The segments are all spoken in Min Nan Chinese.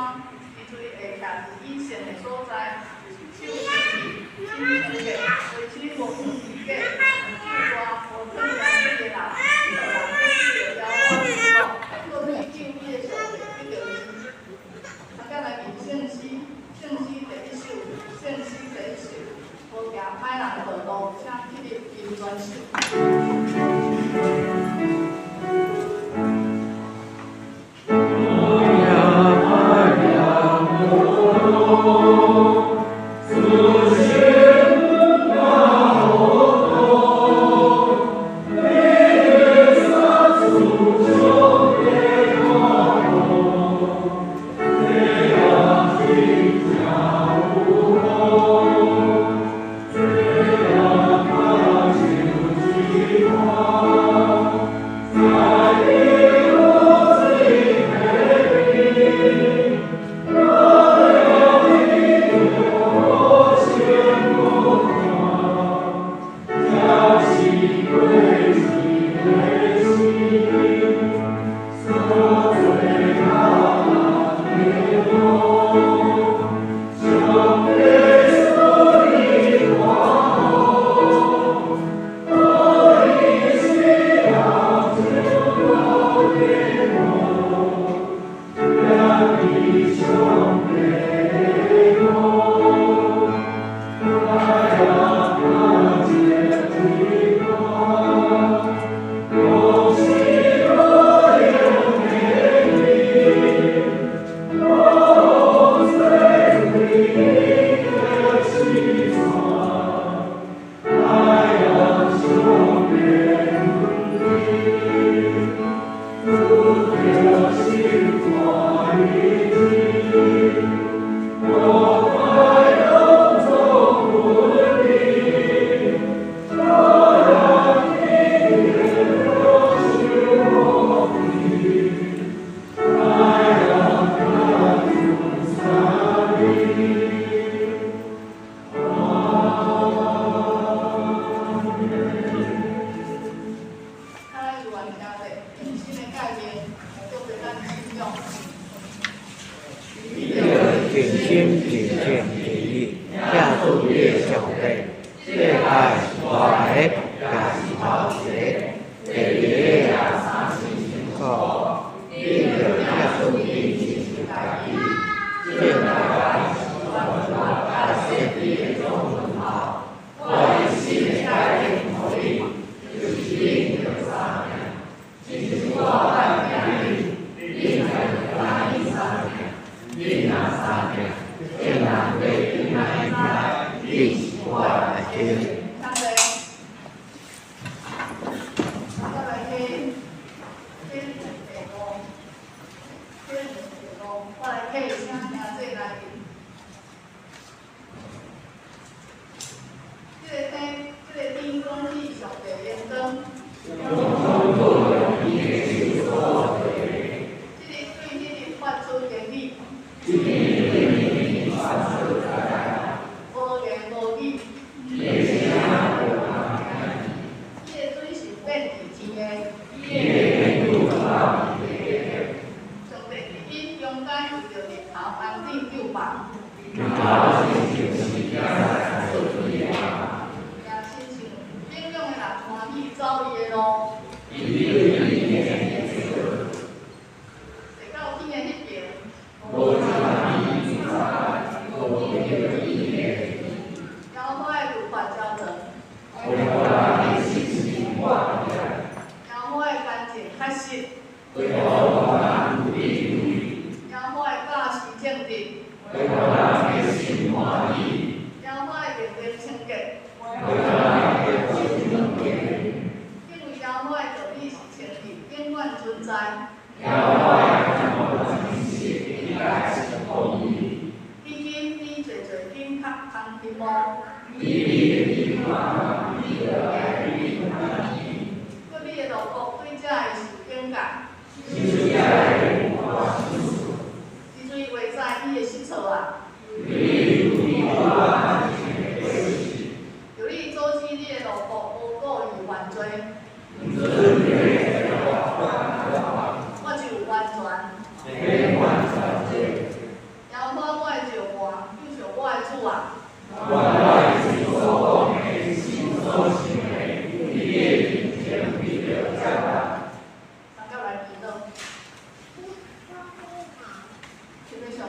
山，伊就會徛佇以聖的所在，就是手清潔，心清潔，身軀無囥虛假，無咒詛，無坑騙你的人，予人對耶和華祝福，閣去救伊的上帝得著伊。啊，再來念聖詩，聖詩第一首，聖詩第一首，無行歹人的道路，請起立金磚手。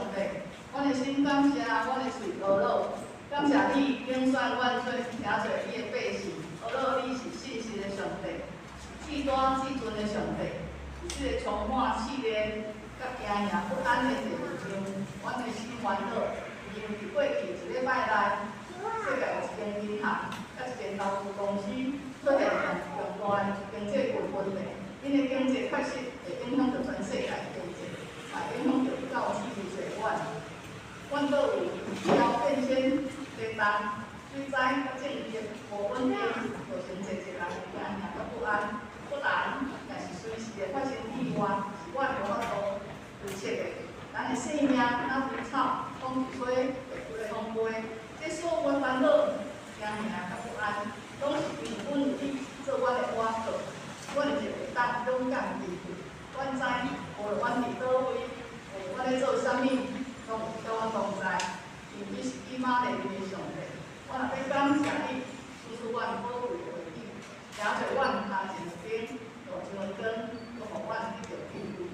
上帝，阮的心感謝，阮的喙呵咾，感謝你揀選阮做聽做你的百姓，呵咾你是信實的上帝，是至大至尊的上帝。佇這個充滿試煉、佮驚惶不安的地球上，阮的心煩惱，因為佇過去一禮拜內，世界有一間銀行、佮一間投資公司出現重重大的經濟問題，𪜶的經濟確實會影響著全世界的經濟，也影響著到世界阮。阮閣有氣候變遷、地動、水災佮政治的無穩定，造成濟濟人的驚惶佮不安。不然，若是隨時會發生意外，是阮無法度預測的。人的性命若如草，風一吹就吹風飛。這所有的煩惱、驚惶佮不安，攏是因為阮有你做阮的倚靠，阮就會當勇敢面對。阮知，無論阮佇佗位，無論阮咧做啥物，攏有佮阮同在。因為你是以馬內利的上帝，我若欲感謝你，賜予阮寶貴的話語，行在阮跤前的燈，路上的光，閣予阮得著智慧。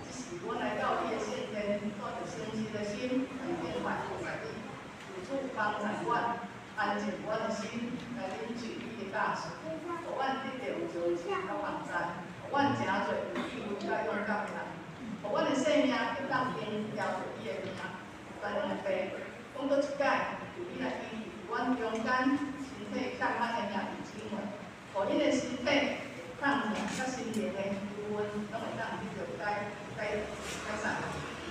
這是阮來到你的聖殿，帶著誠實的心來敬拜服侍你。求主幫助阮，安靜阮的心，來領受你的教示，予阮得著饒恕佮幫助，予阮成做有智慧佮勇敢的人，予阮的性命會當榮耀著你的名。咱兩個爸，講閣一擺，求你來醫治阮中間身體欠滿的兄弟姊妹，予𪜶的身體的痛疼佮心靈的憂鬱，攏會當得著解解解散。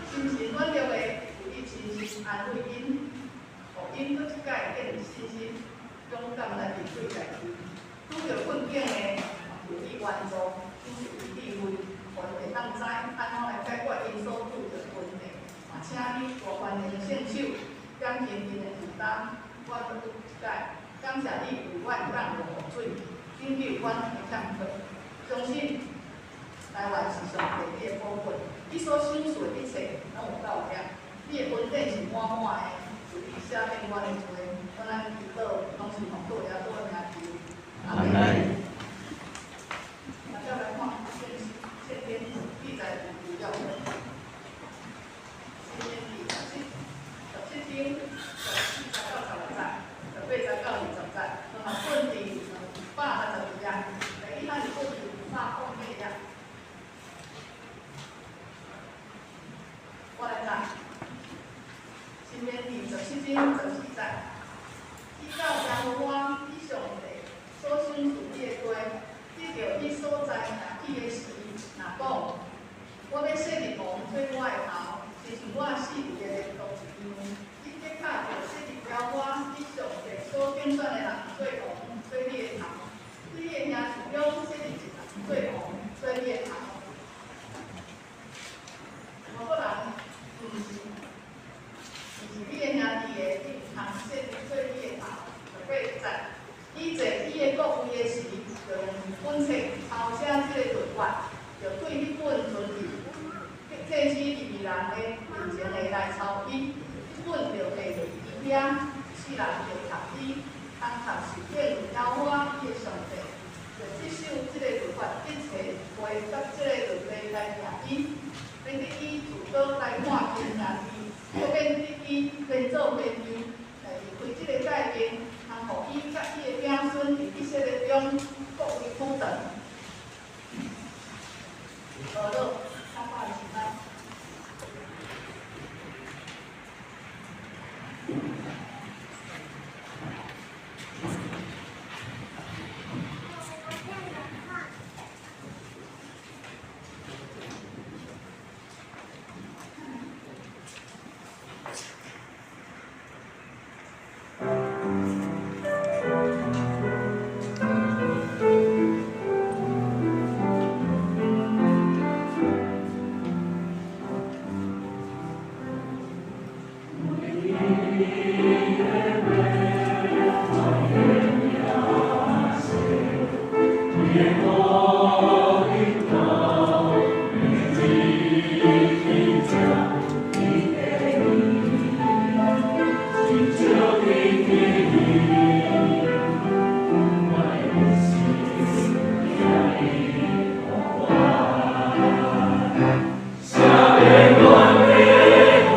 心情軟弱的，求你親身安慰𪜶，予𪜶閣一擺建立信心，勇敢來面對代誌。拄著困境的，求你援助，賜予伊智慧，予伊會當知按怎來解決𪜶所拄著的問題。嘛，請你大權能聖手減輕𪜶的負擔。我閣閣一擺感謝你為阮降落雨水，拯救阮的欠缺。相信台灣是上帝你的寶貝，你所賞賜的一切攏有夠額，你的恩典是滿滿的，求你赦免阮的罪，阮咱祈禱攏是奉主耶穌的名求，阿門。大家來看聖聖經記載有資料。申命記17章14節到16節，18節到20節，同埋本佇262頁，第一漢是本佇208頁。我來讀，申命記17章14節，依照耶和華你上帝所賞賜你的地，得著彼所在徛起的時，若講，我欲設立王做我的頭，親像我四圍的列國一樣。你的確著設立耶和華你上帝所揀選的人做王，做你的頭。對你的兄弟中設立一人做王，做你的頭。外國人毋是你的兄弟的，你毋通設立做你的頭。18節，伊坐伊的國位的時，就用本冊抄寫這個律法，就對彼本存佇祭司利未人的面前的來抄伊，彼本就提佇伊遐，世人就讀伊，通讀實踐耶和華伊的上帝，就執守這個律法一切話佮這個律例來行伊，免得伊自倒來看親兄弟，閣免得伊連做朋友，來離開這個誡命，通予伊佮伊的子孫佇以色列中國位久長。好了，參考時間。 啥物款的孤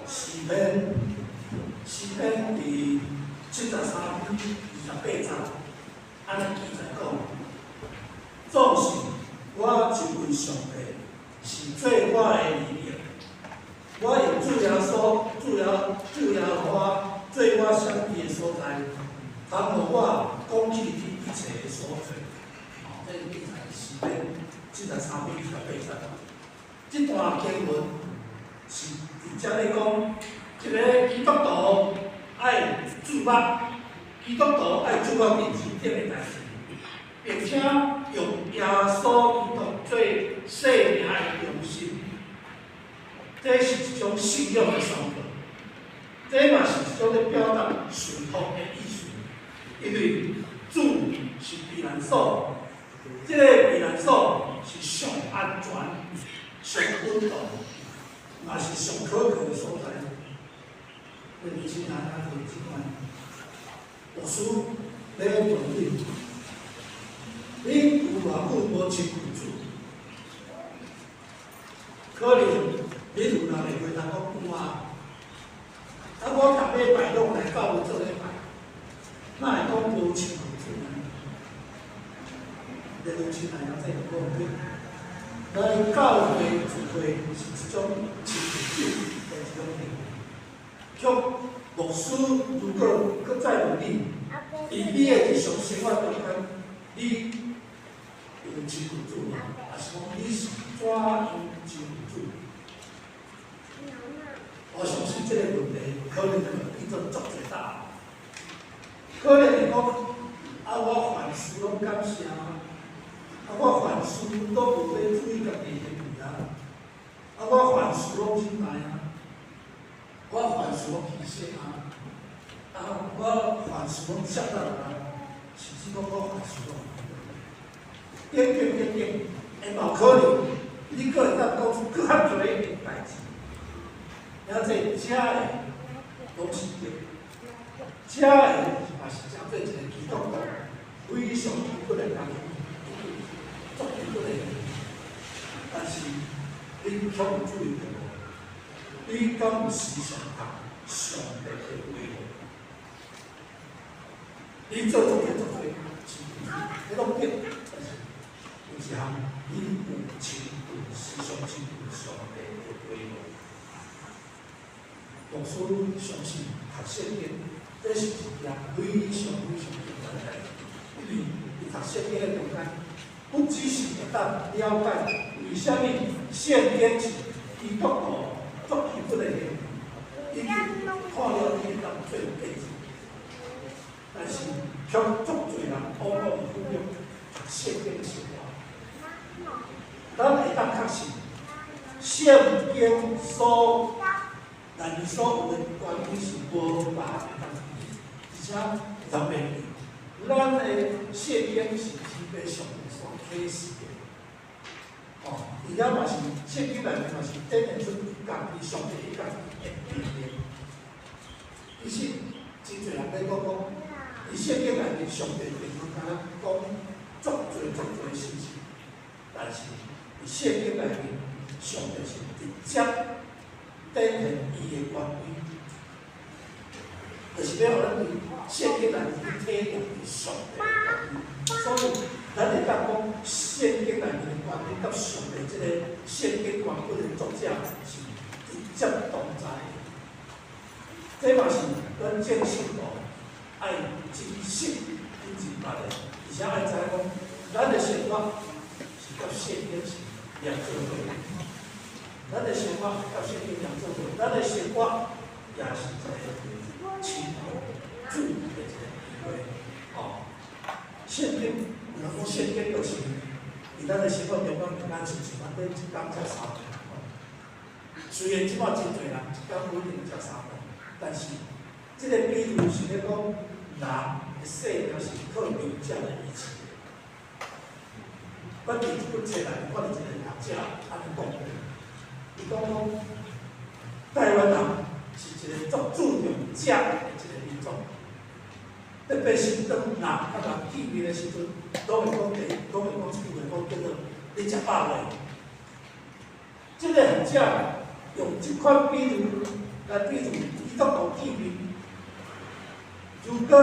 詩篇，詩篇佇73篇28節，按呢記載講：總是我這位上帝是做我的力量，我用主耶穌、主耶和華做我閃避的所在，通予我講起佇一切的所做。哦，這記載詩篇73篇28節。這段經文是直接咧講，一个基督徒愛注目，基督徒愛注目佇真正的代誌，並且用耶穌基督做生命的中心。這是一種信仰的宣告，這嘛是一種咧表達順服的意思。因為主是避難所，這个避難所是上安全、上穩當，嘛是上可靠的所在。你親愛的弟兄姊妹，牧師咧問你，你有偌久無親近主？可能你有人會回答講有啊，啊我逐禮拜攏來教會做禮拜，哪會講無親近主呢？你都親愛的這個講對，來教會聚會是一種親近主的一種行為。卻牧師如果閣再問你，佇你的日常生活中間，你有親近主無？還是講你是怎樣親近主？我相信這個問題可能會變做足濟答案。可能會講，啊，我凡事攏感謝啊，啊，我凡事都無咧注意家己的行為啊，啊，我凡事攏忍耐啊，我凡事攏犧牲啊，啊，我凡事攏接納啊，甚至講我凡事攏等等等等，會嘛有可能，你閣會當講出閣較濟的代誌。遐這遮的攏是對，遮的嘛是誠做一個基督徒非常基本的工作，足基本的。但是你卻有注意著無？你敢有時常讀上帝的話？你做足濟足濟，你攏對，但是有一項，你有親近時常親近上帝的話無？牧師相信讀聖經，這是一件非常非常重要的代誌，因為佇讀聖經的中間，不只是會當了解為啥物聖經是基督徒足基本的行為，以及看了你會當做見證。但是，卻足濟人往往會忽略讀聖經的生活。咱會當確信，聖經所內面所有的權威是無法會當而且會當變。咱的聖經是天父上帝所啟示的，哦，伊遐嘛是聖經內面嘛是展現出伊家己上帝伊家己的命令。其實真濟人咧講講，佇聖經內面上帝並無共咱講足濟足濟信息，但是佇聖經內面，上帝是直接展現伊的權威，就是欲予咱佇聖經內面去體驗上帝的權威。所以，咱會當講聖經內面的權威，佮上帝這個聖經原本的作者是直接同在的。這嘛是咱正信徒愛珍惜恁真捌的，而且愛知影講，咱的生活是佮聖經是連做伙的。咱的生活佮聖經連做伙，咱的生活也是一個親主的一個機會。哦，聖經有人講聖經就是佇咱的生活中間，敢親像咱咧一工食三頓。雖然這擺真濟人一工不一定食三頓，但是這個比喻是咧講人的生命是靠用食來維持的。我佇這本冊內面看著一個學者按呢講，伊講講台灣人是一個足注重食的一個民族，特別是當人佮人見面的時陣，攏會講第一，攏會講一句話，講叫做你食飽未？這個學者用這款比喻來比喻基督徒見面。如果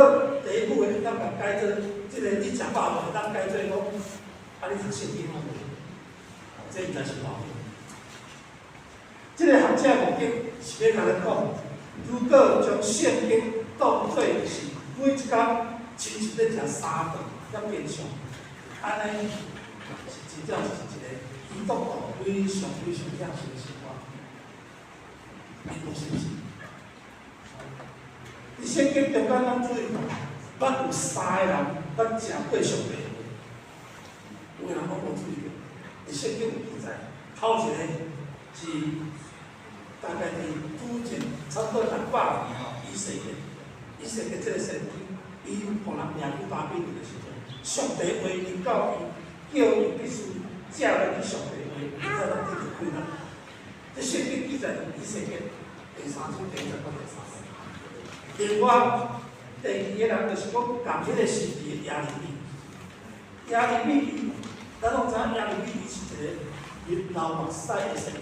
第一句話當共解做這個你食飽未？當解做講，啊你讀聖經好無？這應該是矛盾。這個學者目的是欲共咱講，如果將聖經當做是每一工親像咧食三頓遐平常，按呢是真正是一個基督徒非常非常疼惜的生活。你講是毋是？佇聖經中間，咱注意看，捌有三個人捌食過上帝話。有的人攏無注意著，佇聖經有記載，頭一個是大概佇主前差不多600年吼，以西結，以西結這個先知，伊予人掠去巴比倫的時陣，上帝話臨到伊，叫伊必須食落去上帝話，伊才通得著快樂。這聖經記載佇以西結第三章第一節到第三節。另外，第二個人就是講，仝彼個時期的耶利米，耶利米，咱攏知影耶利米伊是一個流目屎的先知，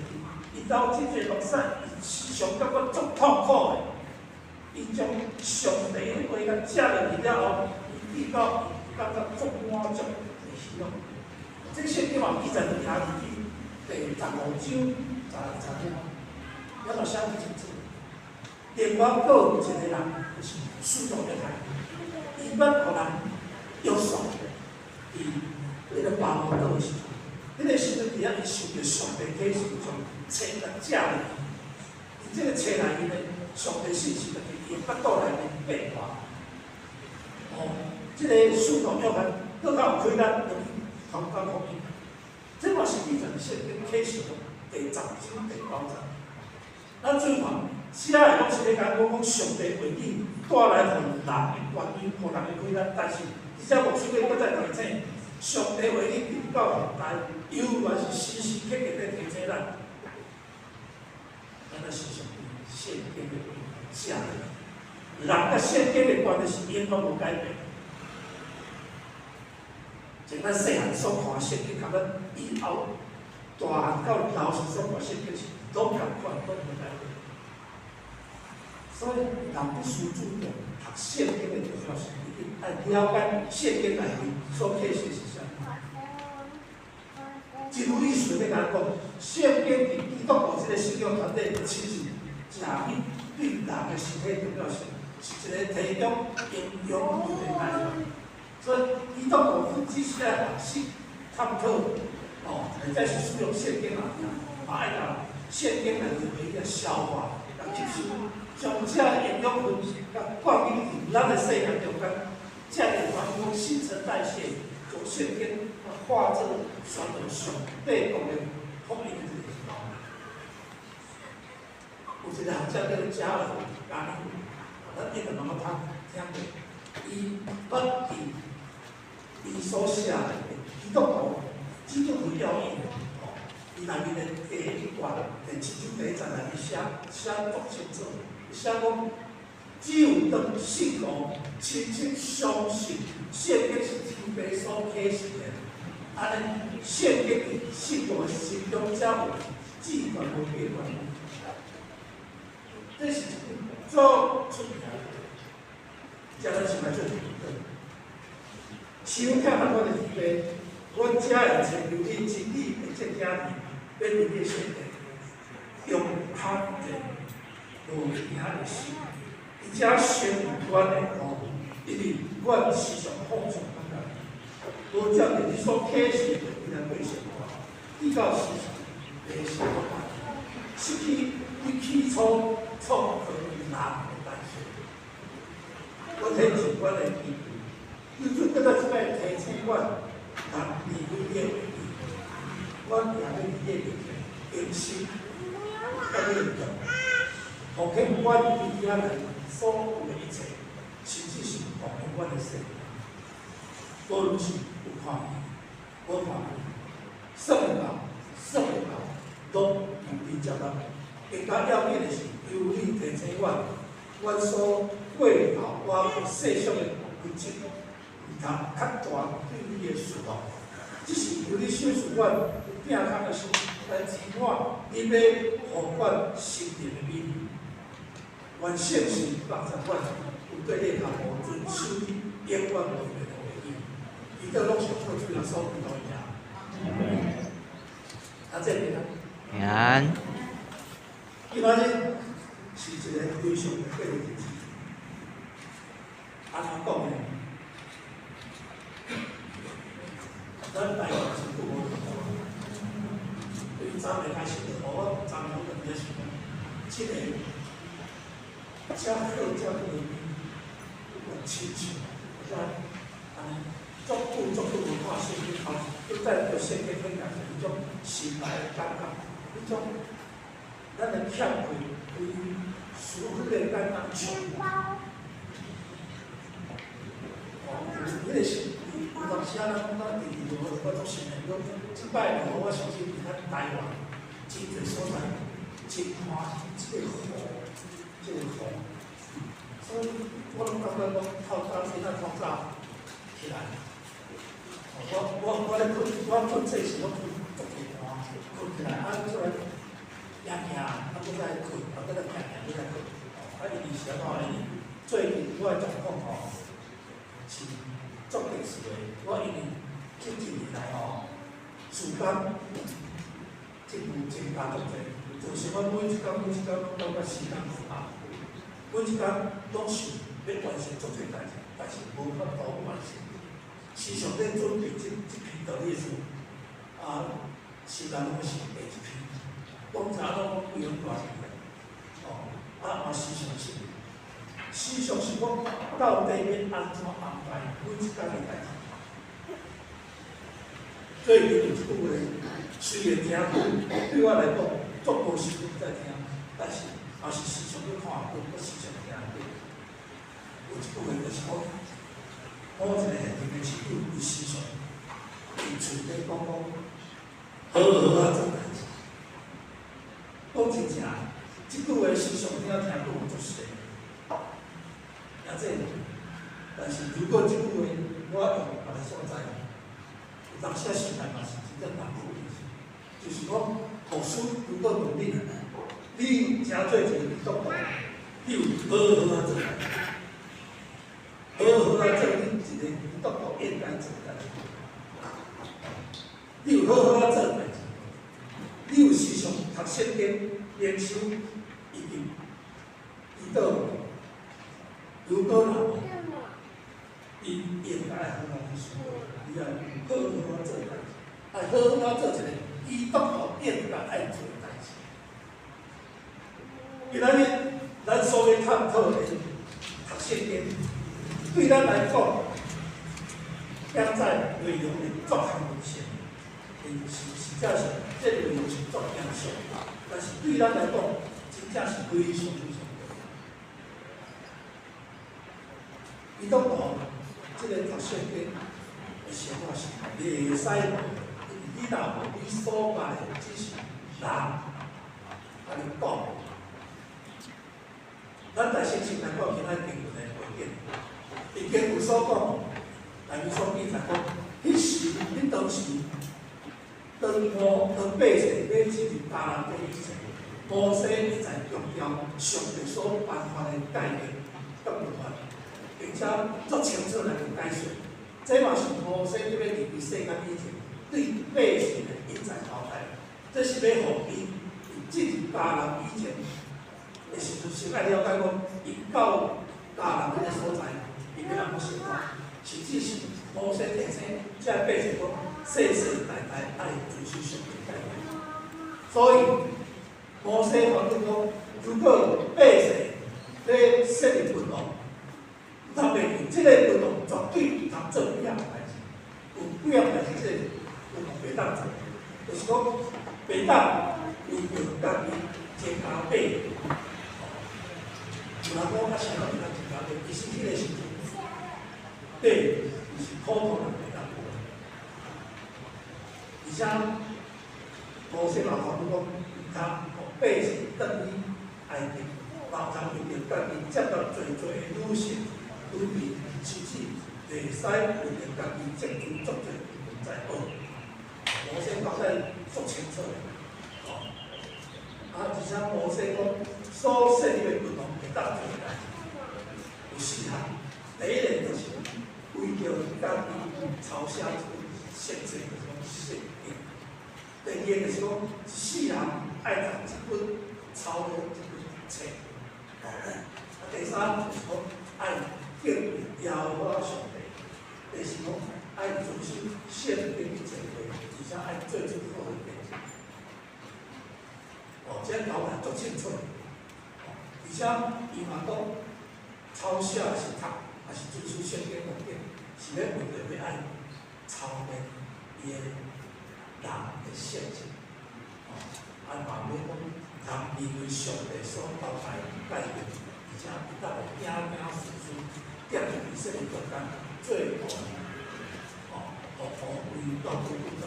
伊流真濟目屎，伊時常感覺足痛苦的。伊將上帝的話共食落去了後，伊感覺伊感覺足滿足的喜樂。這個聖經嘛記載佇耶利米第15章12節，遐嘛寫得清楚。另外，閣有一個人，就是使徒約翰，伊捌予人約束佇彼個拔摩島的時陣，彼個時陣佇遐伊受著上帝啟示，將冊共食落去。佇這個冊內面呢，上帝信息就佇伊的腹肚內面變化。哦，這個使徒約翰閣較有氣力落去傳講福音。這嘛是記載佇聖經啟示錄第10章第9節。咱注意看，寫的攏是咧共咱講講上帝話語帶來予人的權威，予人的氣力，但是佇遮牧師欲閣再提醒，上帝話語直到現代，猶原是時時刻刻咧提醒咱，咱愛時常聖經的話食落去。人佮聖經的關係是永遠無改變。像咱細漢所看聖經，佮咱以後大漢到老時所看聖經是攏仝款，攏無改變。所以人必須注重讀聖經的重要性，一定愛了解聖經內面所啟示是啥物。真有意思，欲共咱講，聖經佇基督徒這個信仰團體親像食物對人的身體重要性，是一個提供營養分的來源。所以基督徒不只是愛學習探討，哦，或者是使用聖經來聽，嘛愛共聖經內面的話消化、共吸收，將這營養分共灌進去咱的生命中間，才會反講新陳代謝，將聖經化做宣傳上帝國的福音的這個行動。有一個學者叫做加爾加尼，咱一直攏捌聽過，伊捌佇伊所寫的基督徒基督徒要義，哦，伊內面的第一段第七章第一節內面寫寫足清楚，寫講只有當信徒親切相信聖經是天父所啟示的，按呢聖經佇信徒的心中才有至懸無比的權威。這是一本足出名的，才咱先來做研究。傷疼我的天父，我才會尋求你真理的這囝兒，欲佇你的聖殿，用較健無驚的心。才成为阮的護，因為阮時常奉上感謝。無照著你所啟示的來過生活，直到時常迷失我家己，失去你起初創造人的代志。阮獻上阮的祈求，求主閣再一擺提醒阮，人離開你的話語，阮也欲佇你的面前更新，佮你運動，奉獻阮佇遐內所有的一切，甚至是奉獻阮的生命。無論是有看見、無看見，算會到、算袂到，攏求你接納。更加要緊的是，求你提醒阮，阮所過頭活世俗的規則，毋通較大對你的失望。只是求你賞賜阮有摒空的心，來充滿你欲予阮心靈的美麗。願聖神幫助阮，有對你腳步遵守你永遠無變的話語。祈禱攏是靠主耶穌基督的名。啊，這邊啊。平安。今仔日是一個非常特別的日子。按怎講呢？咱台灣真久無落雨，對昨暝開始落雨，我昨暝我就佇咧想，這個遮好遮好的天，有親像咱按呢足久足久無看聖經頭，閣再對聖經分享是彼種心內的感覺，彼種咱的欠缺對舒服的感覺充滿。哦，彼個是有當時啊，咱講咱弟弟落雨，我足想的，講這擺落雨，我相信佇咱台灣真濟所在真歡喜這個雨，這個雨。所以我攏感覺講透早今仔透早起來，我咧睏，我睏這時我睏足濟寒，睏起來啊，出來行行，啊，閣再睏，啊，閣再行行，閣再睏。啊，因為是按怎？因為最近我的狀況吼是足特殊的，我因為這一年來吼，時間進步增加足濟，造成我每一工每一工攏感覺時間無夠，每一工攏想欲完成足濟代誌，但是無法度完成。時常咧準備這篇道理的時，啊，時間攏是下一篇，講啥攏規樣大去哦，啊嘛時常是，時常是講到底欲按怎安排每一工的代誌。最近有一句話，雖然聽久，對我來講足無心在聽，但是也是時常去看過，閣時常聽過。有一句話就是講，某一個現任的市長，伊時常佇喙底講講，好好仔做代誌。講真正，這句話時常聽聽久足熟。也這，但是如果這句話我用別个所在，有當時心內嘛是真正難過的，就是講牧師如果問你，你誠做一個基督徒，你有好好仔做代誌，好好仔做你一個基督徒應該做的代誌，你有好好仔做代誌，你有時常讀聖經、靈修以及祈禱。如果若無，伊應該好好去思考，你愛好好仔做代誌，愛好好仔做一個基督徒應該愛做的代誌。今仔日咱所欲探討的讀聖經，對咱來講，現在內容是足學問性，是實際上這內容是足嚴肅，但是對咱來講，真正是非常非常重要。基督徒這個讀聖經的生活是袂使無的，因為你若無，你所捌的只是人共你講。咱來先先來講今仔經文的背景，佇經文所講，內面所記載講，彼時彼當時，當摩當百姓欲進入迦南地以前，摩西一再強調上帝所頒發的誡命佮律法，並且足清楚來去解說。這嘛是摩西欲離開世間以前，對百姓的一再交代。這是欲予𪜶佇進入迦南以前的時陣，先愛了解講，𪜶到迦南彼个所在，伊欲按怎生活，甚至是摩西提醒遮百姓講，世世代代愛遵守上帝誡命。所以摩西吩咐講，如果百姓咧設立君王，毋通袂記，這個君王絕對毋通做幾項代誌，有幾項代誌，這個君王袂當做，就是講袂當為著家己增加百。有人講啊，啥物袂當增加百？其實彼個時陣，百是普通人袂當過。而且摩西嘛吩咐講，毋通予百姓轉去埃及，嘛毋通為著家己接納濟濟的女性、女婢，甚至袂使為著家己積儲足濟財寶。摩西交代足清楚的，哦。啊，而且摩西講，所設立的君王會當做的代誌有四項。第一个就是為著家己抄寫一本聖冊，就是講聖經。第二个就是講，一世人愛讀這本抄的這本冊。啊，第三就是講愛敬畏耶和華上帝。第四講愛遵守聖經一切話，而且愛做出好的見證。哦，這交代足清楚。而且伊嘛講，抄寫是讀，抑是遵守聖經目的，是欲為著欲愛操練伊的人的性情。哦，啊嘛欲講，通離開上帝所交代的誡命，而且會當予子子孫孫踮佇以色列中間做王，哦，予為大君主。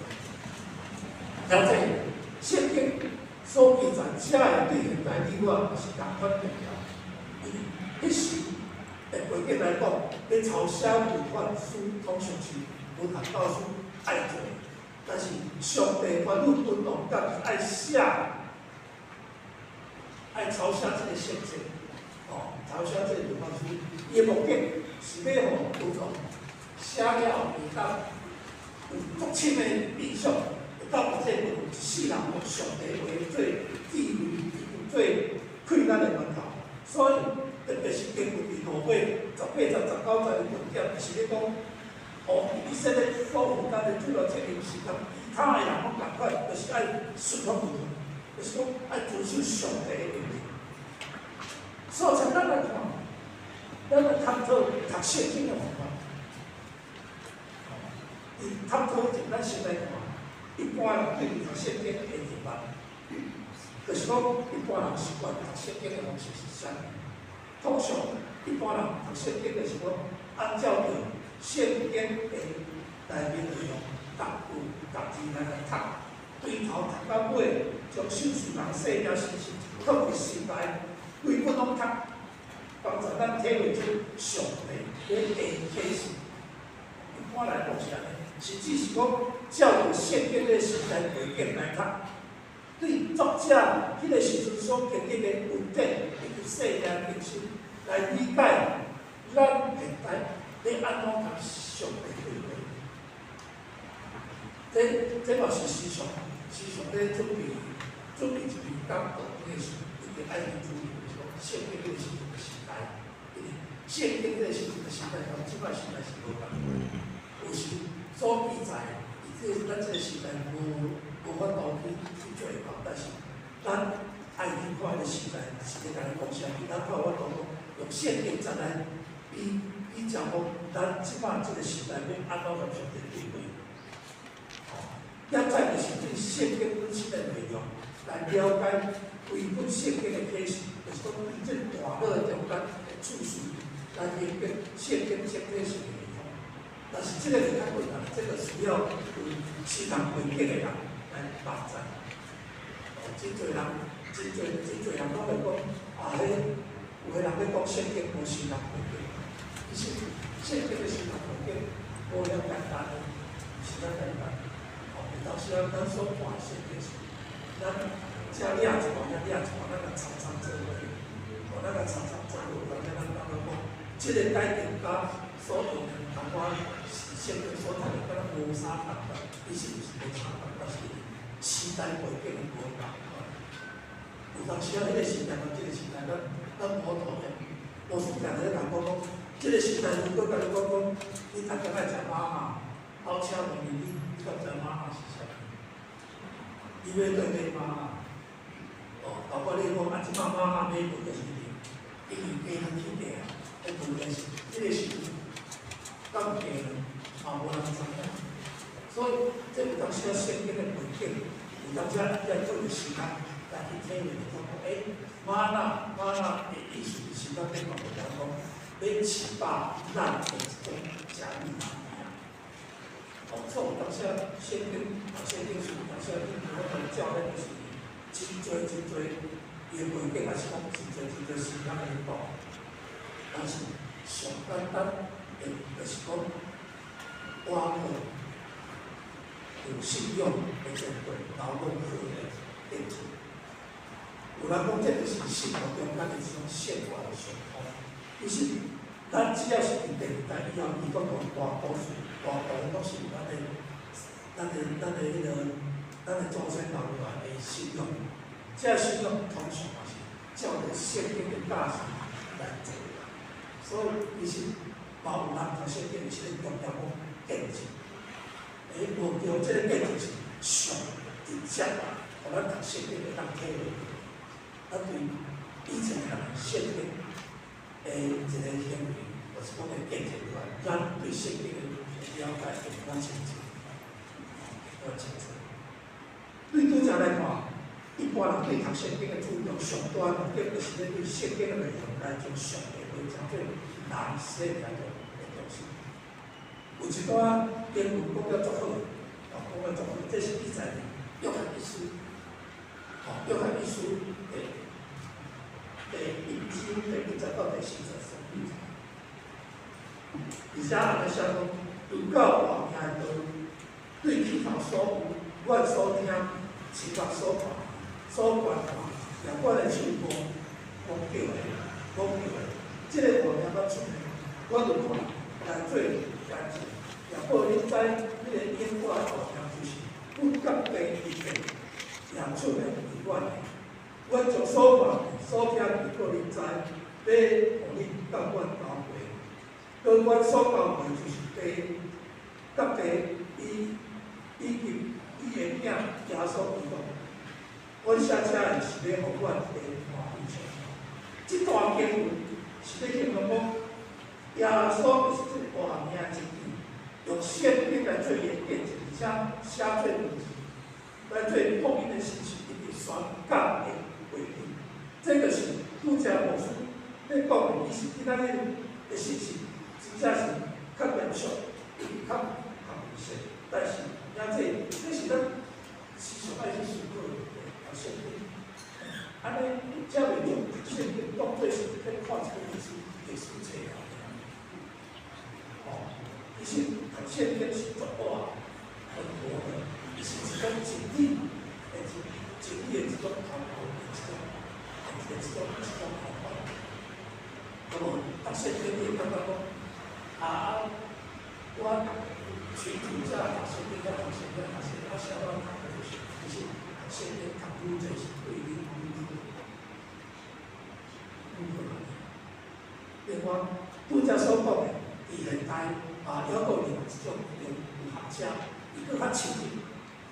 了解聖經所記載，遮的對現代你我是仝款重要。因為彼時的背景來講，欲抄寫律法書，通常是文學教師愛做的。但是上帝吩咐君王家己愛寫，愛抄寫這個聖冊，哦，抄寫這個律法書，伊的目的是欲予君王寫了後，會當有足深的印象。會當予這個一世人用上帝話做智慧，做啟咱的源頭。所以特別是經文佇路加18章19節的重點，是咧講，哦，以色列所負擔的主要責任是佮其他的人攏仝款，就是愛順服君王，就是講愛遵守上帝的命令。所以，咱來看，咱來探討讀聖經的方法。佇探討前，咱先來看，一般人對於讀聖經的認識，就是講一般人習慣讀聖經的方式是啥物？通常一般人讀聖經就是講，按照著聖經的內面內容，逐句逐字來來讀，對頭讀到尾，將守事人生命信息放佇心內，規本攏讀，幫助咱體會出上帝的啟示。一般來講是按呢，實質是講照著聖經的時代背景來讀，對作者彼個時陣所經歷的恩典以及生命更新來理解咱現代欲按怎共上帝對話。這嘛是時常時常咧準備一篇講道的時，一定愛去注意，就是講聖經彼個時陣的時代，因為聖經彼個時陣的時代佮這擺時代是無仝。有時所記載，佇這咱這個時代無法度去做到，但是咱愛去看彼個時代是咧共咱講啥物，咱才有法度講用聖經再來比較講，咱這擺這個時代欲按怎共上帝對話。哦，現在就是對聖經本身的內容來了解規本聖經的啟示，就是講佇這個段落中間的次序來明白聖經整體性的內容。但是這個就較困難，這個需要有時空背景的人來幫助。哦，真濟人，真濟真濟人攏會講，啊，彼有的人咧講聖經無時空背景，其實聖經的時空背景無遐簡單的，毋是遐簡單。哦，有當時啊，咱所看的聖經是，咱遮掠一寡，遐掠一寡，咱共摻摻做伙，哦，咱共摻摻做伙，咱咱感覺講，這個改革佮所用的淡薄是聖經所讀的，敢若無啥仝款，其實毋是無啥仝，但是時代背景的無仝款。有當時啊，彼個時代佮這個時代，咱無法度牧師定定咧共講講，這個時代如果共你講講，你逐工愛食嗎哪，我請問你，你敢知嗎哪是啥物？你欲佗買嗎哪？哦，包括你講啊，這擺嗎哪買無就是因為雞通起價啊，彼問題是，這個時陣敢有雞卵，嘛無人知影。所以，這有當時啊，聖經的背景，有當時啊，要做個時間來去體會，就講，欸，嗎哪嗎哪的意思是咱咧講，就講，欲飼飽咱的一種食物物件。哦，所以有當時啊，聖經啊，聖經是有當時啊，我們教會就是真濟真濟，伊的背景也是講真濟真濟時間來講，但是上簡單的就是講，活過有信仰的前輩，留落好的見證。有人講，這就是信徒中間的一種生活的相通。其實，咱只要是佇第二代以後，伊講大多數、大部分攏是咱的、咱的、咱的彼個、咱的祖先留落來的信仰。這個信仰通常嘛是照著聖經的教示來做的。所以，其實嘛有人讀聖經是咧強調講見證。欸，無對，這個見證是上直接，予咱讀聖經會當體會著。咱對以前的人聖經的一個行為，或是講的見證落來，咱對聖經的了解會較清楚，較清楚。對拄才來看，一般人對讀聖經的注重上大的目的，就是咧對聖經的內容來將上帝話誠做人寫來做的東西。有一段經文講了足好，哦，講了足好，這是記載佇約翰一書，哦，約翰一書第一章第1節到第4節所記載。而且按呢寫講，有夠活命的道，對起頭所有，阮所聽、親目所看、所觀看，也阮的手摸摸著的、摸著的，這个活命捌出現，阮就看來做見證，也報恁知，彼个永活的活命就是阮佮父一體，也出現佇阮的。阮將所看、所聽的報恁知，欲予恁佮阮交陪。閣阮所交陪就是父佮父以及伊的囝耶穌基督。阮寫這个是欲予阮的歡喜充滿。這段經文是咧形容講，耶穌就是這個活命真理，用聖經來做伊的見證，而且寫做文字，來做福音的信息，一直宣講的話語。這就是拄才牧師咧講的，其實今仔日的信息真正是較嚴肅，較較明顯，但是也這是咱時常愛去思考的讀聖經。按呢，才袂將聖經當做是咧看一個歷史冊爾。哦，其實讀聖經是足活、很活的，伊是一種真理的真理的一種傳播的一種方法。那麼讀聖經你會感覺講，啊，我隨主遮讀聖經，遐讀聖經，讀聖經，啊，啥物讀的就是，其實讀聖經讀愈濟是對你愈好，愈好。另外，拄才所講的，佇現代啊，抑閣有另外一種有學者，伊閣較深入，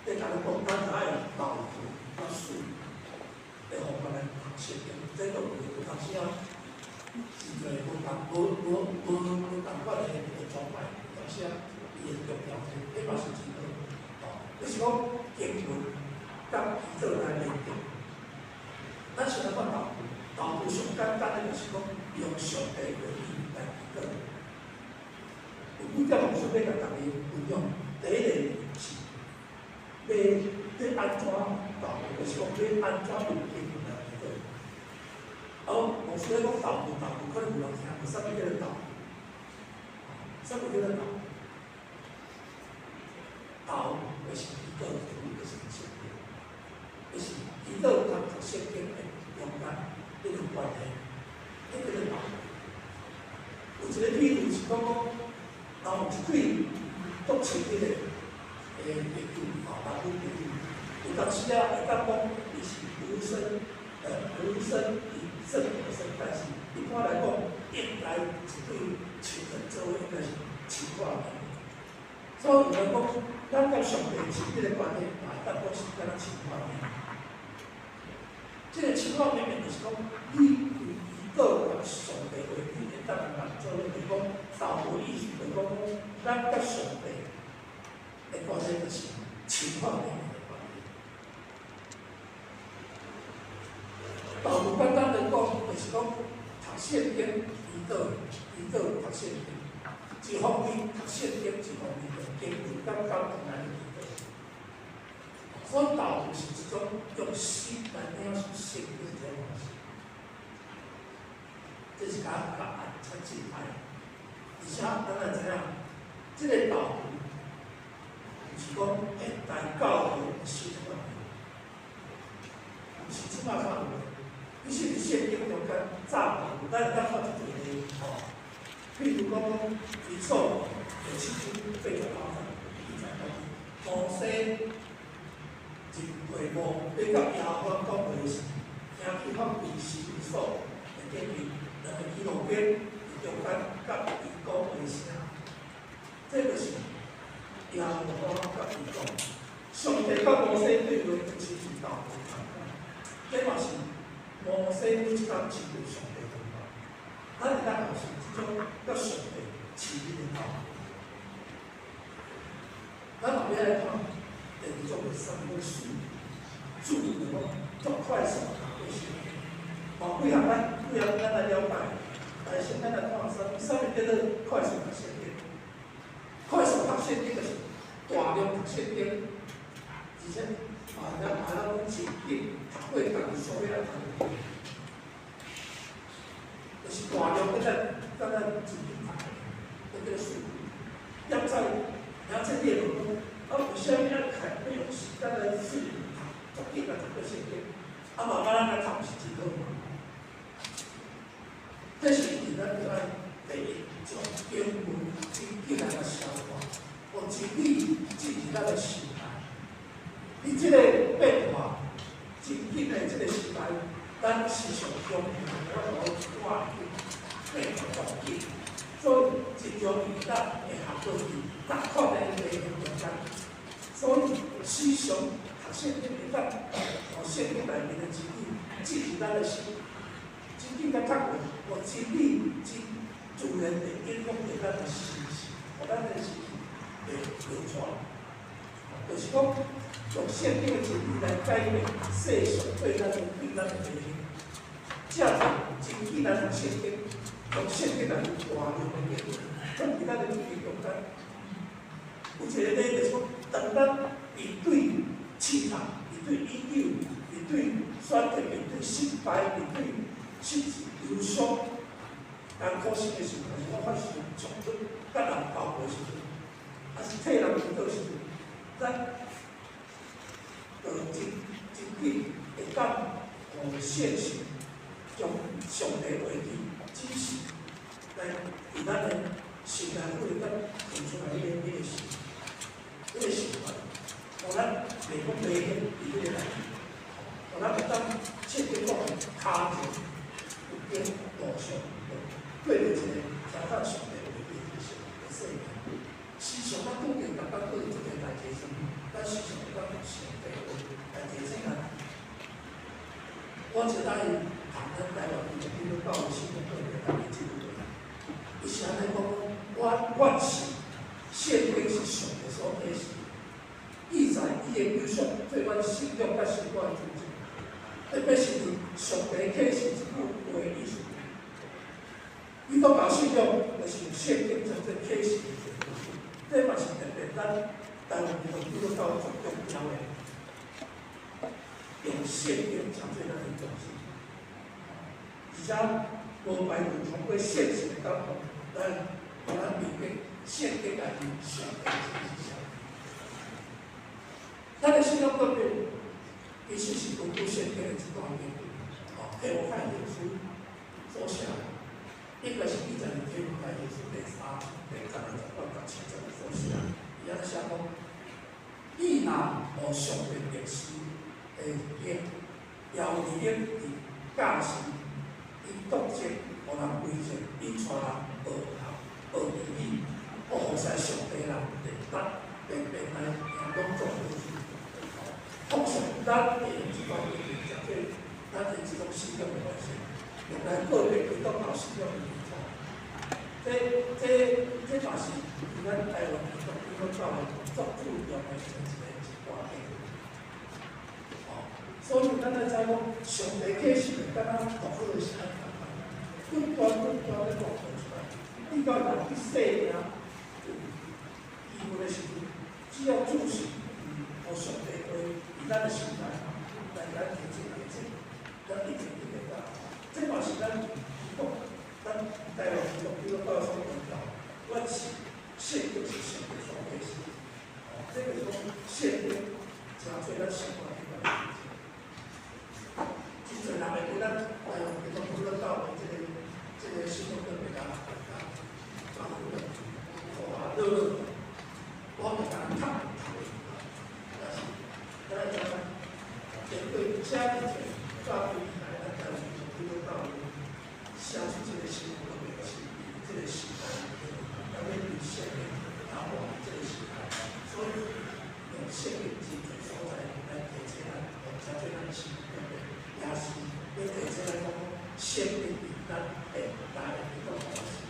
咧共你講，咱著愛用導讀佮釋的方法來讀聖經，這都有當時啊，真濟無仝無無無無仝款的狀態，有當時啊，伊會強調這個，這嘛是真好。哦，就是講經文佮祈禱來連結。咱先來看導讀，導讀上簡單的就是講用上帝話語來祈禱。有幾點牧師欲共大家分享。第一個是欲欲按怎導讀，就是講欲按怎用經文來祈禱。啊，牧師咧講導讀，導讀可能有人聽過，啥物叫做導讀？啥物叫做導讀？導就是祈禱，讀就是聖經，就是祈禱佮讀聖經的中間彼個關係，彼叫做導讀。有一個比喻是講講，若有一對足親密的朋友，吼，男女朋友，有當時啊會當講伊是獨身無聲以勝得生，但是一般來講，應該一對情人做伙應該是情話綿綿。所以有人講，咱佮上帝親密的關係，嘛會當講是敢若情話綿綿。這个情話綿綿就是講，你對祈禱佮上帝話，你會當共人做伙，就是講，道德意思就是講，咱佮上帝的關係就是情話綿綿的關係。道理簡單來講，就是講讀聖經、祈禱、祈禱、讀聖經。一方面讀聖經，一方面用經文佮感動來祈禱。所以道是一種用心來領受聖經的這種方式。這是較較較靜態。而且咱來知影，這个道毋是講現代教會新的觀念，毋是這擺較有的。其實佇聖經中間早有，咱會當看一個例吼。譬如講，以掃第七章88節記載講，摩西入會幕，欲佮耶和華講話時，聽去看伊是以掃會見伊兩个基路伯佇中間佮伊講話聲，這就是耶和華佮伊講。上帝佮摩西對話，親自導共款，這嘛是摩西每一工親近上帝方法。咱會當學習這種佮上帝親密的道。咱後尾來看第二種是啥物叫速，速度就講足快速讀過聖經。哦，幾項咱幾項咱來了解。但是咱來看啥物啥物叫做快速讀聖經？快速讀聖經就是大量讀聖經，而且嘛咱嘛咱講真緊讀過家己所欲來讀。就是大量閣咱咱真緊讀，閣叫做速讀。現在，現在你會問講，啊，為啥物愛開欲用時間來速讀，足緊來讀過聖經？啊，慢慢來讀毋是真好嗎？這是因為咱著愛第一，將經文真緊來共消化，予真理進入咱的心內。佇這個變化真緊的這個時代，咱時常容易有法度趕緊變化環境，所以真容易咱會陷落去同款的迷惘中間。所以時常讀聖經會當，予聖經內面的真理進入咱的心，真緊共讀過，予真理真自然會影響著咱的心性，予咱的心性會流傳。就是講，用聖經的真理來改變世俗對咱的迷惘。這樣真緊來讀聖經，用聖經來大量的經文，放佇咱的記憶中間。有一個例就是講，當咱面對試探、面對引誘、面對選擇、面對失敗、面對甚至憂傷、艱苦心的時陣，還是講發生衝突、佮人交談的時陣，還是替人祈禱的時陣，咱就真真緊會當予現實將上帝話語指示來佇咱的心內會當提出來彼个心，彼个習慣，予咱袂講迷失佇彼個內面，予咱會當徹底講跤前有經路上過著一個聽到上帝話語的生命。時常咱拄著逐工對這個代誌時，咱時常會當用上帝話來提醒咱。我一擺讀咱台灣基督教的新聞內底內這句話，伊是按呢講：我願信聖經是上帝所啟示，記載伊的理想做阮信仰佮生活的準則。特別是佇上帝啟示這句話的意思。基督教信仰就是用聖經當做啟示的一個這嘛是特別咱台灣基督教最重要的，用聖經當做咱的中心。而且無排除通過現實的感動來予咱明白聖經內面上帝指示啥。咱的信仰革命其實是根據聖經的一段經文，哦，提摩太後書所寫的，應該是記載佇提摩太後書第三章第10到17節所寫。伊按呢寫講：你若予上帝默示的經，也有利益佇教示，伊督责，予人归正，伊带人学学学义理，予服侍上帝人会达平平来行拢总好处。通常咱会用這款规定，誠做咱的這種信仰的方式，用來個別基督教信仰的基礎。這嘛是伫咱台灣基督教會足注重的一大塊。哦，所以咱愛知講，上帝啟示的，敢若讀好的是按仝款，不斷不斷咧講出來，你到人去生命有機會的時陣，只要注視予上帝話佇咱的心內，來咱提醒提醒，咱一定一定到。這嘛是咱基督，咱台灣基督教所強調，阮是聖經是上帝所啟示。哦，這個講聖經誠濟咱生活頂的事情。真濟人會對咱台灣基督教的這個信仰特別較較較好，樂樂，我會共人讀讀。但是，咱愛知影，面對遮爾濟早期以來，咱台灣基督教寫出這個信仰，特別是這個時代，咱要對聖經打破這個時代，所以用聖經真濟所在來提醒咱，誠濟咱的信仰特別，也是欲提醒咱講，聖經佇咱現代的基督徒是，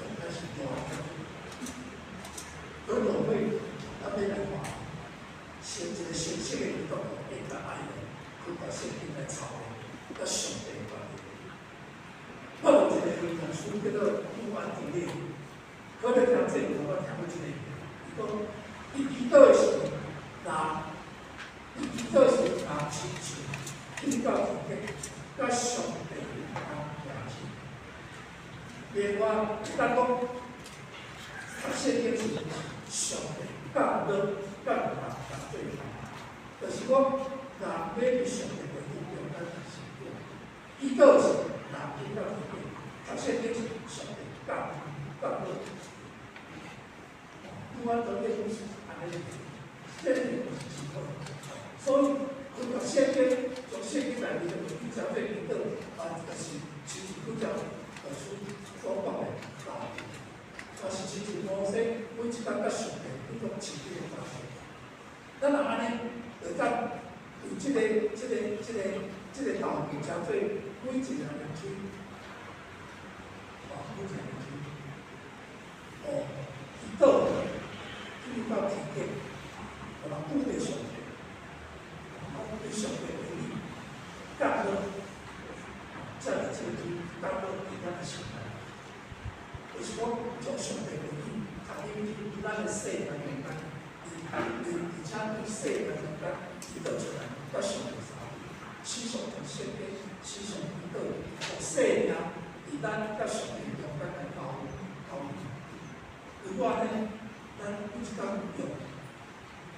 應該是大的。而我會咱欲來看，先一個成熟的基督徒應該愛用開讀聖經來操練，佮上帝關係。我有一個牧師叫做穆安德烈，佢咧聽這個，我聽過這個，伊講，伊祈禱的時陣，若伊祈禱的時陣，若親像去到天頂，佮上帝同行親。另外，咱講讀聖經是上帝降落佮人共做伙，就是講，人欲佇上帝話語中間成長，祈禱是人去到天頂，讀聖經是上帝降降落。穆安德烈牧師按呢，這個是真好。所以，佢讀聖經，從聖經內面就會去誠濟祈禱，啊，就是親像拄才老師所講的道理，也是親像摩西每一工佮上帝彼種親密的關係。咱若按呢，就當對這個道理，誠濟每一個人去，哦，每一個人去，哦，祈禱去到天頂，予人拄著上帝，對上帝話語降落，才會這個降落佇咱的心內。就是講，將上帝話語讀入去咱的生命中間，而且對生命中間祈禱出來，佮上帝相會，時常讀聖經，時常祈禱，予生命佇咱佮上帝中間來交交流。如果按呢，咱每一工用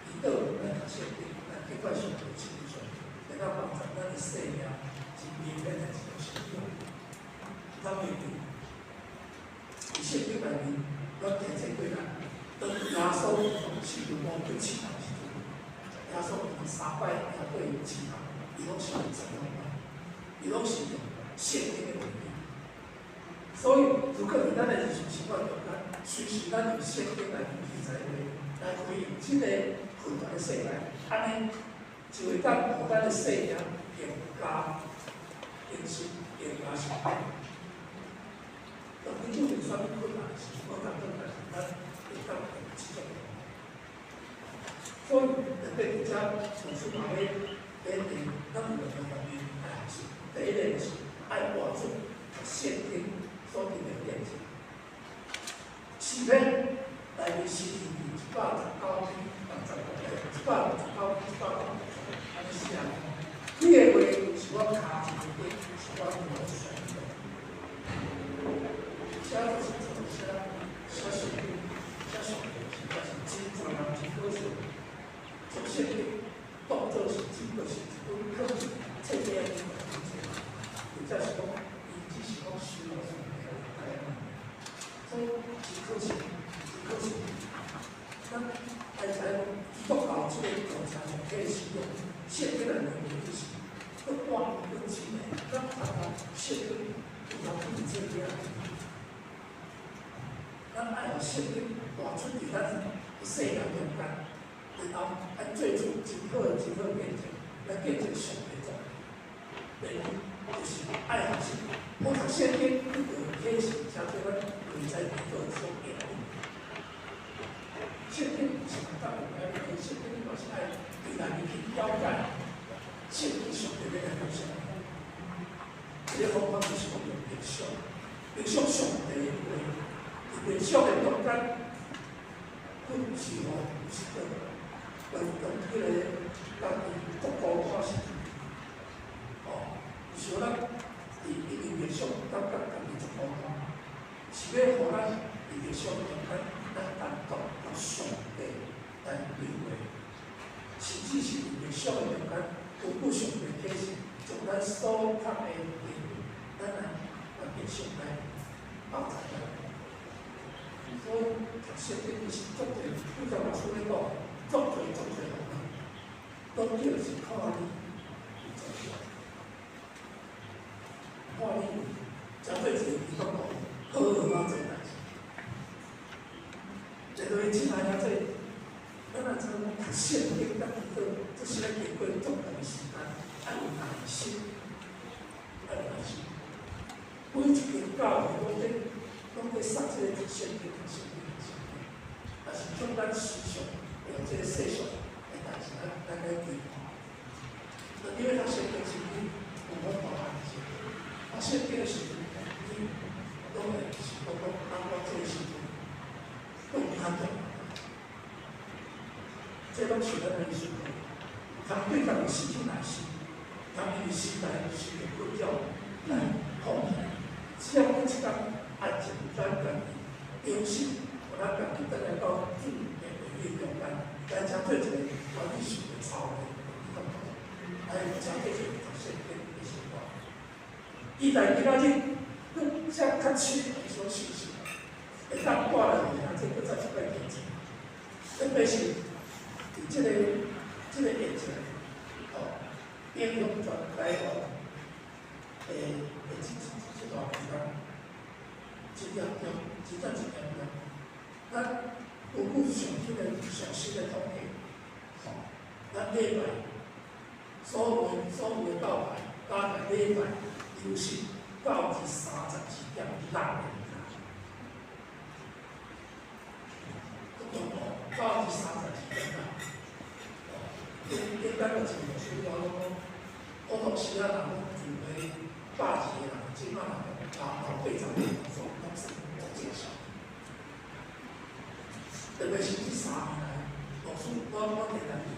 祈禱來讀聖經，來敬拜上帝、親近上帝，會當幫助咱的生命真明顯的一個成長。咱會記佇聖經內面，咱提醒過咱，當耶穌從四條路去試探的時陣，耶穌用三擺面對試探，伊攏是用什麼方法？伊攏是用聖經的話語。所以，如果佇咱的日常生活中間，隨時咱用聖經內面記載的話來回應這個混亂的世界，按呢就會當予咱的生命更加更新、更加成長。當你遇著啥物困難的時陣，我感覺但是咱會當用這種方法。所以，特別佇遮老師嘛欲咧定，咱有兩個方面愛學習。第一個就是愛活出聖經所定的見證。詩篇內面詩篇119篇69篇169按呢寫。你的話是我跤前的燈，是我路上的。寫就是做寫寫聖經，寫上帝實在是真濟人真可惜。做聖經當做是只不過是一本課本，冊冊仔本真濟，或者是講伊只是講收落上帝來來，所以真可惜，真可惜。咱愛知講基督教這個教材上體使用聖經內面的就是閣帶阮親的，咱常常聖經有通去這遐。咱愛予聖經活出佇咱世人中間，然後愛做出真好的、真好見證，來見證上帝作為。第二就是愛學習，好讀聖經，你就會啟示，成做咱內在祈禱所行的。聖經毋是單單用來讀，聖經你嘛是愛對內面去了解，聖經上帝欲來講啥物。這個方法就是講用默想，默想上帝的話，佇默想的中間，阮是吼有時陣，當當彼個家己足孤單時陣，吼，有時候咱佇因為默想感覺家己足孤單，是欲予咱佇默想中間，咱單獨佮上帝來對話，甚至是佇默想的中間，根據上帝啟示，將咱所讀的經文，咱來來默想來放在咱。所以讀聖經其實足濟，拄才牧師咧講，足濟足濟方法，攏叫是看你有做啥，看你有誠做一個基督徒好好仔做代誌。這個親愛兄弟，咱若知影講讀聖經佮祈禱，這是咱經過足長的時間，愛有耐心，愛有耐心。每一間教會攏咧殺這個讀聖經、讀聖經、讀聖經，但是將咱時常用這個世俗的代誌，咱來對看。因為讀聖經時你有法度安靜，讀聖經的時陣，你攏會想講講，啊，我這個時陣更較重要。這攏是咱的意思。通對家己失去耐心，通因為時代受著困擾來放棄。只要每一工安靜，咱家己重新，予咱家己轉來到主的話語中間，來成做一個願意受著操的基督徒，來成做一個讀聖經的生活。伊在今仔日，閣遮較深的所信息，會當帶來予兄弟閣再一擺見證。特別是佇這個疫情，吼，影響全台灣的這段期間，真嚴重，真正真嚴重。咱根據上新的上新的統計，吼，咱禮拜所有的教派加起來禮拜流失92.6个。中國32.6%。頂頂擺個一個資料攏講，普通時仔人攏住咧120個人，這擺人老80個，攏是足正常。特別是這3年來，牧師我定定去，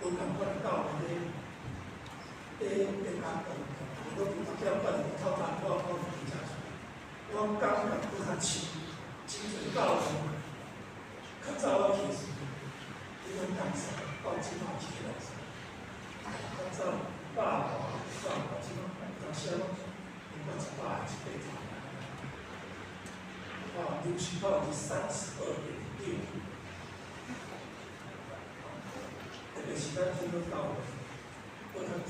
無仝款的教會咧咧咧講課，我有當時管透早我去食我感覺閣較深，真濟教會較早我去時，彼種感受到這擺是來較早百外百外，這擺有當時攏超過100、180。啊，流失32.6%，特別是咱天主教會，閣較濟，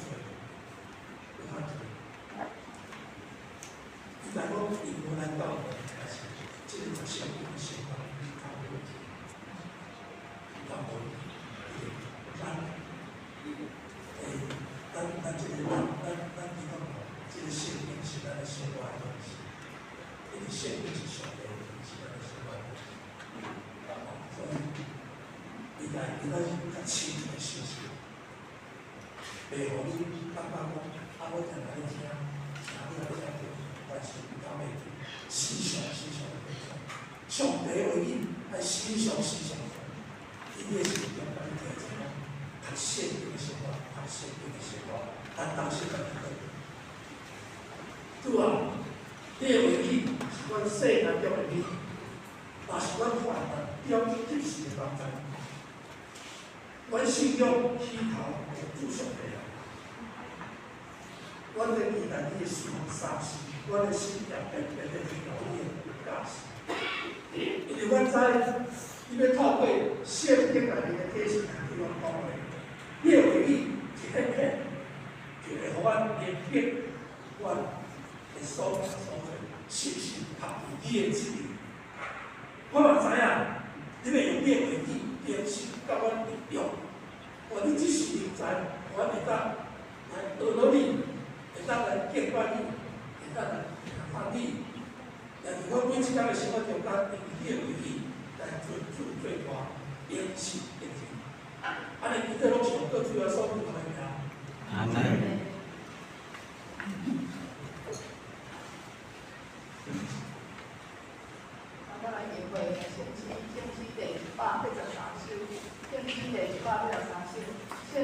閣較濟。伊來講，伊無咱教會，但是這個讀聖經的生活較無問題，較無問題。咱，咱這個咱基督徒，這個聖經是咱的生活的東西，因為聖經是上帝的，是咱的生活的東西。所以，伊來伊來較深的信息，袂予你感覺講，啊，我定來聽，聽你來聽著，但是敢會記，時常時常的上帝話語愛時常時常，伊的時陣共你提醒講，讀聖經的生活，讀聖經的生活，咱當時共你講。主啊，你的話語是阮世難中的燈，也是阮患難中及時的幫助。阮信仰起頭主上帝啊！阮咧期待你的順三思，阮的心也特別咧聽候你的教示。因為阮知你欲透過聖經內面的啟示來對阮講話，你的話語一顯現，就會予你的旨意。我嘛知影，你欲用你的話語更新佮阮力量，予你這是人才，予阮會當來學到你，會當來敬拜你，會當來聽你。也佇阮每一工的生活中間，因為你的話語來尊主最大，榮神益人。按呢，祈禱攏是奉主耶穌基督的名。阿門。我來念會聖詩，聖詩第183首，聖詩第183首，聖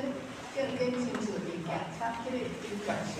聖經親似物件，請起立聽講首。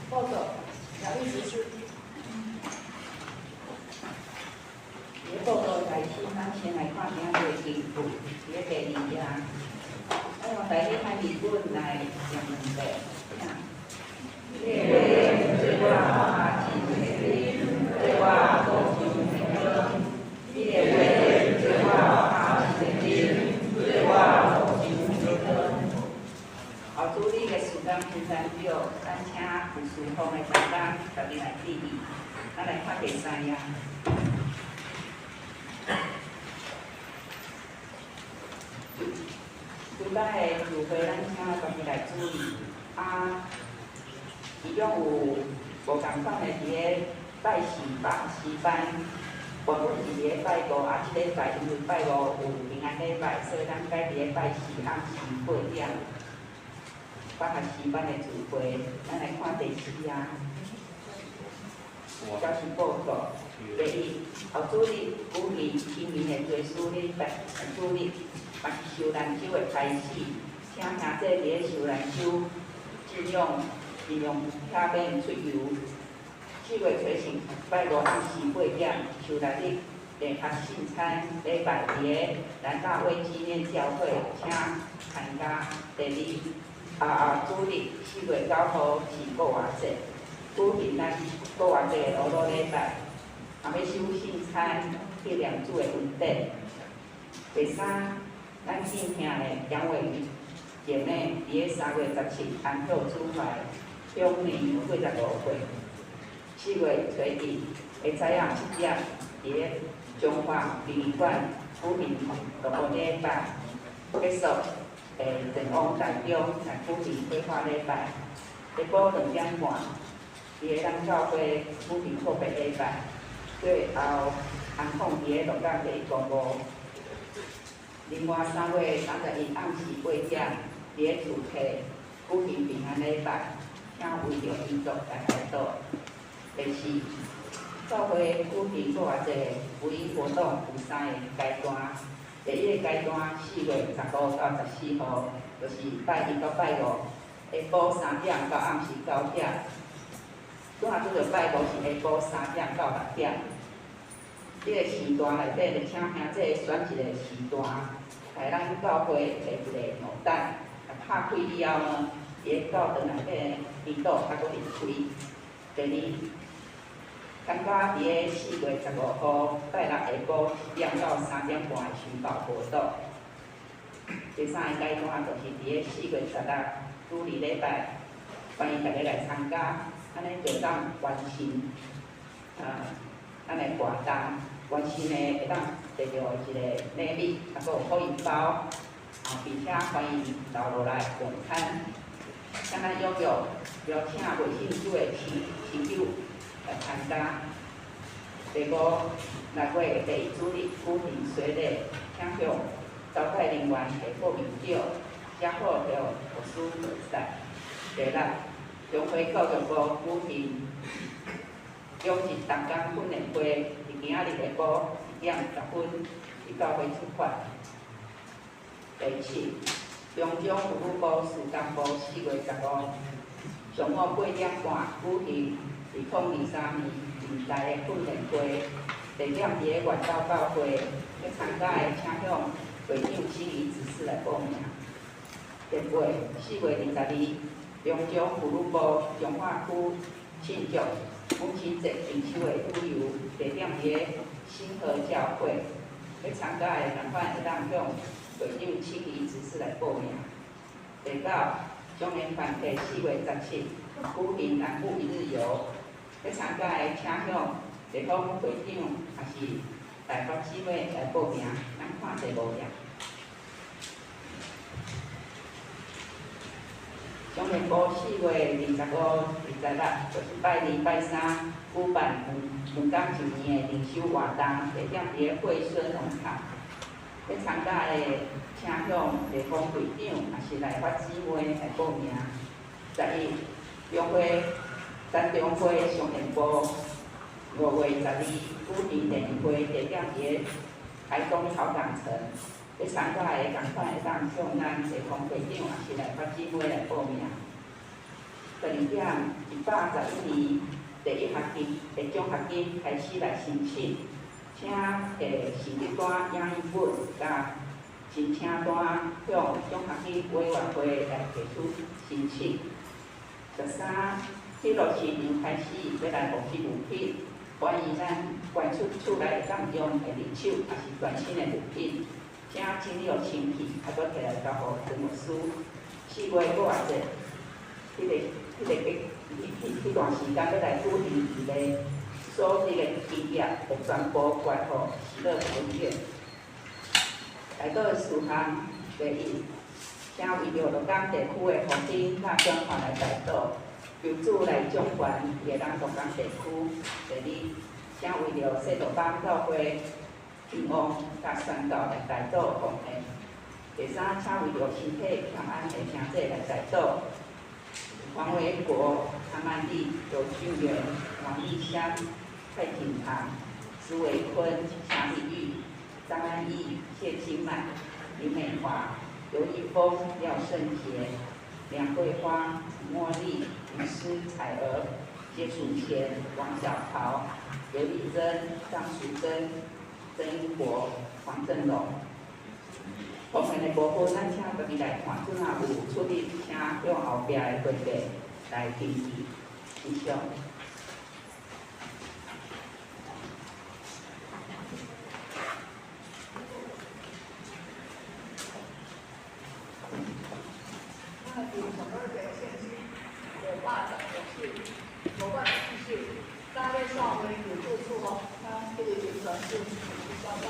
報告，楊律師。這個報告開始，咱先來看今仔日的經文，佇咧第二頁。我用台語漢字本來念兩遍。你的話對我腳前的燈，對我路上的光。你的話對我腳前的燈，對我路上的光。後主你的時間非常少，咱請有事奉的同工特別來致意。咱來看第三頁。除了的聚會，咱請特別來注意。啊，啊，其中有無仝款的佇咧拜四拜詩班，原本是佇咧拜五，啊，這禮拜因為拜五有平安禮拜，所以咱改佇咧拜四暗時八點，拜學詩班的聚會。咱來看第四頁，消息報告。第一，後主日舉行青年的追思禮拜，主日嘛是受難週的開始，請兄弟佇咧受難週盡量盡量避免出遊。4月初四拜五暗時八點，受難日聯合聖餐禮拜佇咧南大衛紀念教會，請參加。第二，主日4月9號是復活節，舉行咱復活節的勞碌禮拜，也欲守聖餐紀念主的恩典。第三，咱敬兄的楊偉瑜姐妹，佇咧3月17安歇主懷，享年85歲。4月初一的早暗7點，佇咧中華殯儀館舉行六個禮拜，結束，前往台中來舉行火化禮拜。下晡2點半，佇咧咱教會舉行告別禮拜，最後安放佇咧鹿港第一公墓。另外3月31暗時八點，佇咧厝客舉行平安禮拜，請為著遺族來哀悼。第四，教會舉行復活節福音活動有三个階段。第一个階段，4月15到14號，就是拜一到拜五，下晡3點到暗時9點。拄仔拄著拜五是下晡3點到6點。這个時段內底，就請兄弟選一個時段，來咱教會提一個牡丹，啊拍開以後呢，佇咧教堂內底祈禱，啊閣離開。第二，參加佇咧4月15號拜六下晡1點到3點半的尋寶活動。第三个階段就是佇咧4月16主日禮拜，歡迎大家來參加，按呢就當完成咱的活動，完成的會當得著一个禮物，啊，閣有福音包，啊，並且歡迎留落來用餐。請咱踴躍邀請未信主的親親友來參加。第五，6月第一主日舉行洗禮，請向招待人員提報名表，寫好予牧師就會使。第六，中會教育部舉行兩日同工訓練會，佇今仔日下晡1點10分，佇教會出發。第七，中獎婦女部事工部4月15上午8點半舉行2023年人才的訓練會，地點佇咧元斗教會，欲參加的請向會長心儀指示來報名。第八，4月22，中獎婦女部彰化區慶祝母親節中秋的旅遊，地點佇咧新和教會，欲參加的仝款會當向會長心儀指示來報名。第九，中研團體4月17舉行南部一日遊，欲參加的請向地方會長抑是大發姊妹來報名。咱看第五頁。中研部4月25、26，就是拜二、拜三舉辦黃岡一年的靈修活動，地點佇咧惠蓀農場。欲參加的，請向地方會長抑是內發姊妹來報名。11，中會咱中會上研部5月12舉行聯誼會，地點佇咧台東草港城。欲參加的，仝款會當向咱地方會長抑是內發姊妹來報名。第二點，111年第一學期的獎學金開始來申請，請提成績單、影印本佮申請單向獎學金委員會來提出申請。13，鐵路市場開始欲來募集物品，歡迎咱捐出厝內會當用的二手抑是全新的物品，請整理予清氣，啊，閣提來交予陳牧師。4月復活節，彼段時間欲來舉行一个所得的金額，會全部捐予喜樂福音院。來到事項第一，請為著鹿港地區的福音佮轉化來代禱，求主來掌權伊的咱鹿港地區。第二，請為著細路邦教會興旺佮宣教來代禱奉獻。第三，請為著身體欠安的兄弟來代禱。黃維國、譚曼麗、劉俊元、王麗香、蔡錦堂、施維坤、陳麗玉、張安義、謝清滿、林美華、劉一峰、廖勝傑、梁桂花、陳茉莉、林詩彩兒、謝淑賢、王小桃、劉麗珍、張淑珍、曾英國、黃振龍。奉獻的部分，咱請家己來看，這若有出入，請向後壁的櫃台來登記。以上。咱來讀上二本聖經564，514，大衛少年有住處哦，咱這個就算是相當。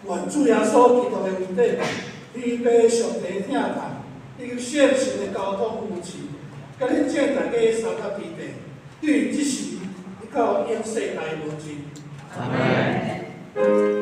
願主耶穌基督的恩典、天父上帝疼愛，以及聖神的交通扶持，佮恁眾大家三甲弟弟，對這時一到永世代無盡。阿門。